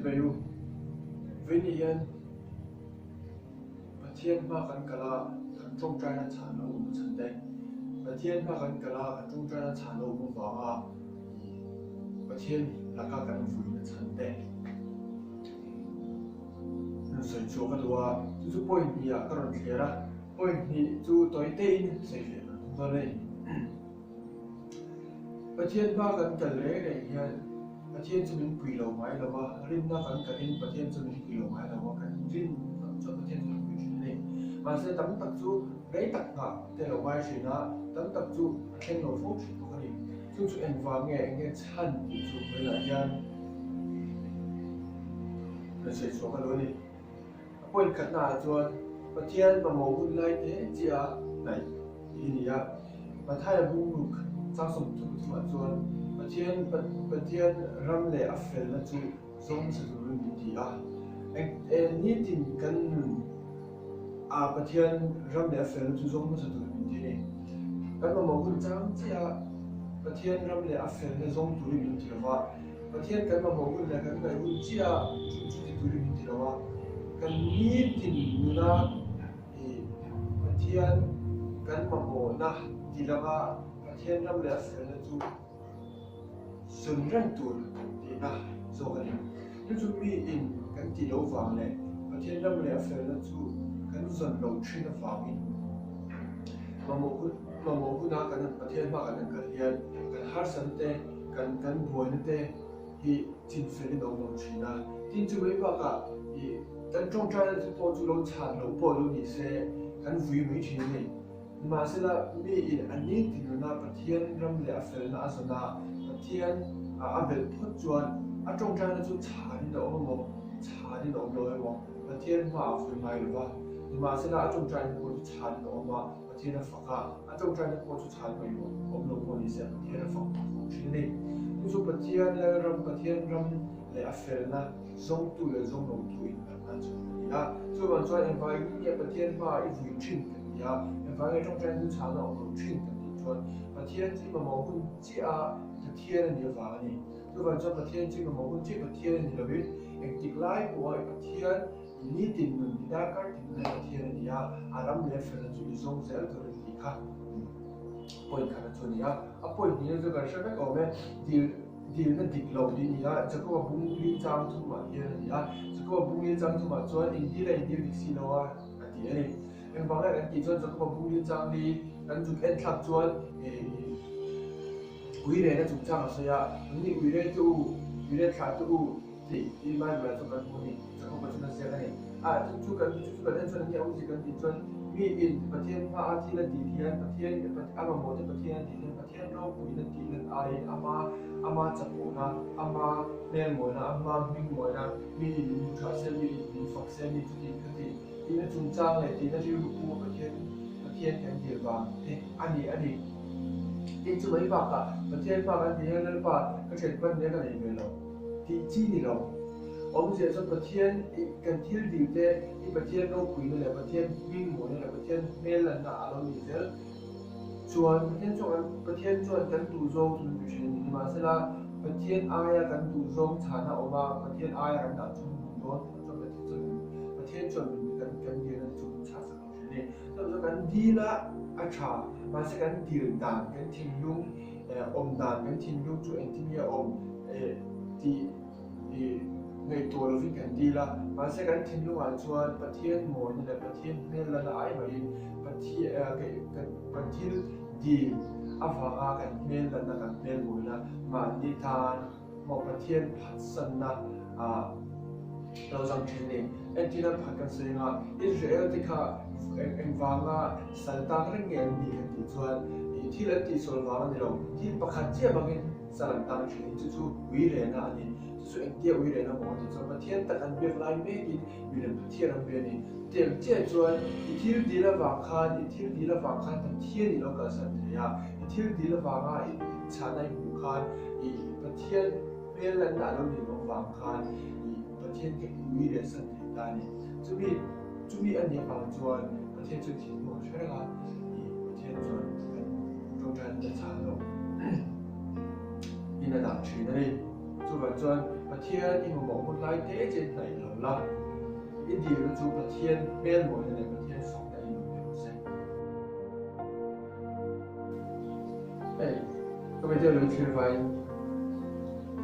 Chibai u, Vawiin hian Pathian hma kan kal a, kan tawngtaina chhan lo awm chhan te, Pathian hma kan kal a, kan tawngtaina chhan lo awm avanga Pathian laka kan vuina chhan te rawn sawi chhuah ka duh a, chu chu point hnihah ka rawn thler a, point hnih chu tawi tein sawi fiah kan tum dawn a ni. Pathian hma kan kal reng reng hian Pathian chu min pui lo ngai lo va, rinna kan kalin Pathian chu min pui lo ngai lo va, kan rin tak chuan Pathian chu min pui thin a ni. Mahse tam tak chu rei tak nghah te lo ngai thin a, tam tak chu a thleng lo fo thin bawk a ni. Chu chu engvang nge, eng nge chhan tih chu hmelah hian kan sawi chhuak a lo a ni. A point khatna ah chuan Pathian mamawh hun lai te chiah a hnaih tih hi ni a. Mathaia bungruk chang 33 ah chuan Pathian Pathian ram leh a felna chu zawng hmasa turin min ti a. Eng eng nitin kan nun a Pathian ram leh a felna chu zawng hmasa turin min ti a ni. Kan mamawh hun chang chiah a Pathian ram leh a felna zawng turin min ti lova. Pathian kan mamawh hun leh kan ngaih hun chiah chu chuti turin min ti lo a, kan nitin nuna ih Pathian kan mamawhna ti langa Pathian ram leh a felna chu zun reng tur tihna zawk a ni. Chu chu miin kan tih loh vang leh Pathian ram leh a felna chu kan zawn loh thin avangin mamawh hun mamawh huna kan Pathian hma kan han kal hian kan harsatna te Kan kan buaina te hi chin felin a awm lo thin a, tin chu mai bakah ih kan tawngtaina te pawh chu lo chhan loh pawh lo ni se kan vui mai thin a ni. Nimahsela miin a nitin nuna Pathian ram leh a felna a zawn a, Pathian a belh phawt chuan a tawngtaina chu chhanin a awm emaw chhanin a awm lo emaw Pathian hmaah a vui ngai lo va, nimahsela a tawngtaina pawh chu chhanin a awm a, Pathian a fak a, a tawngtaina pawh chu chhan mai awm lo pawh ni se Pathian a fak fo thin a ni. Chu chu Pathian Lalram, Pathian ram leh a felna zawngtu leh zawng lotu inphatna chu a ni a. Chuvang chuan engvangin nge Pathian hmaah i vui thin kan ti a, engvangin nge tawngtaina chu chhana awm lo thin kan tih chuan Pathian chu i mamawh hun chiah a Pathian a nih avang a ni. Chuvang chuan Pathian chu i mamawh hun chiah Pathian a ni lovin engtik lai pawha i Pathian Nitin nun i darkar tin nuna Pathian a ni a, a ram leh felna chu i zawng zel tur a ni tih kha point khat a chu a ni a. A point hnihna chu kan hre vek awm e, dil dilna dik lo tih a ni a, Jakoba bung li chang thumah hian a ni a, Jakoba bung li chang thumah chuan in dil a in dil dik si lo a a ti a ni. Engvang nge kan tih chuan Jakoba bung li chang li kan zuk en thlak chuan ui rehna chungchang a sawi a, nangni ui reh te u, ui reh thlah te u tih Bible ah chuan kan hmu a ni. Jakoba chuan a ziak a ni. Ah, chu chu kan chu chu kan en chuan enge awmzia kan tih chuan mi in Pathian hma a thil a dil hian Pathian a mamawh te Pathian a dil hian Pathian ropuina tih lan aiin ama ama chapawhna, ama hmelmawina, ama hmingmawina, mi in min hmu tha se, mi in min fak se, mi chuti khati tihna chungchang leh tihna rilru pu a Pathian Pathian kan dil vang te a ni a ni. Tin chu mai bakah Pathian hma kan tih hian Lalpa ka thianpa nia ka nei ve lo tih chi ni lo. Awmzia chuan Pathian i kan thil dil te i Pathian ropuina leh Pathian hming mawina leh Pathian hmel lanna a lo nih zel chuan Pathian chuan kan Pathian chuan kan duh zawng chu min pe thin a ni. Nimahsela Pathian aia kan duh zawng chhana awm a, Pathian aia kan dah chung hmun dawn chuan Pathian chuan min Pathian chuan min kan kan dilna te chu min chhah sak lo thin a ni. Chuvang chuan kan dil a a tha mahse kan dil dan kan thinlung awm dan kan thinlung chu engtin nge a awm tih I ngaihtuah lovin kan dil a, mahse kan thinlungah chuan Pathian mawina leh Pathian hmel lana ai maiin kan thil dil avanga kan hmel lana kan hmel mawina mahni tan maw Pathian phatsanna lo chang thin a ni. Entirna pakhat kan sawi anga Israel te kha engvanga sal tak reng nge an nih kan tih chuan thil an tihsual vang a ni lo, thil pakhat chiah vangin Sal an tang thin hi chu chu ui rehna a ni. Chu chu engtia ui rehna maw tih chuan Pathian tak an biak lai mekin milem Pathian an be a ni. Tiang chiah chuan i thil dil avang khan, i thil dil avang khan Pathian i lo kalsan thei a, i thil dil avanga i chhana i hmuh khan i Pathian hmel lanna a lo nih loh avang khan i Pathian kha i ui rehsan thei ta a ni. Chumi chumi a nih avang chuan Pathian chuan thinlung a hre reng a, i Pathian chuan kan tawngtaina te chhan loh. In a dah thin a ni. Chuvang chuan. Pathian i mamawh hun lai te che hnaih lo la, i dilna chu Pathian hmel mawina leh Pathian fakna in awm rawh se. Hei, ka video lo thlir vaiin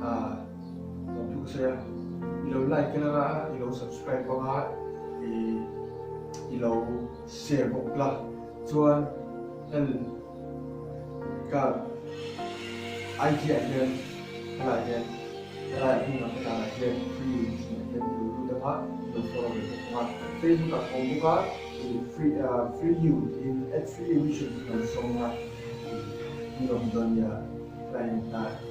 ah lawmthu ka sawi a, i lo like anga, i lo subscribe anga, i i lo share bawk la, chuan hel ka IG ah hian helai hian helai hmunah ka danah hian free mission ah hian i lo lut anga, i lo follow ve bawk anga, Facebook ah ka awm bawk a. Free free you tiin at free you mission tih kan sawm a, i ni awm dawn nia, line in ta.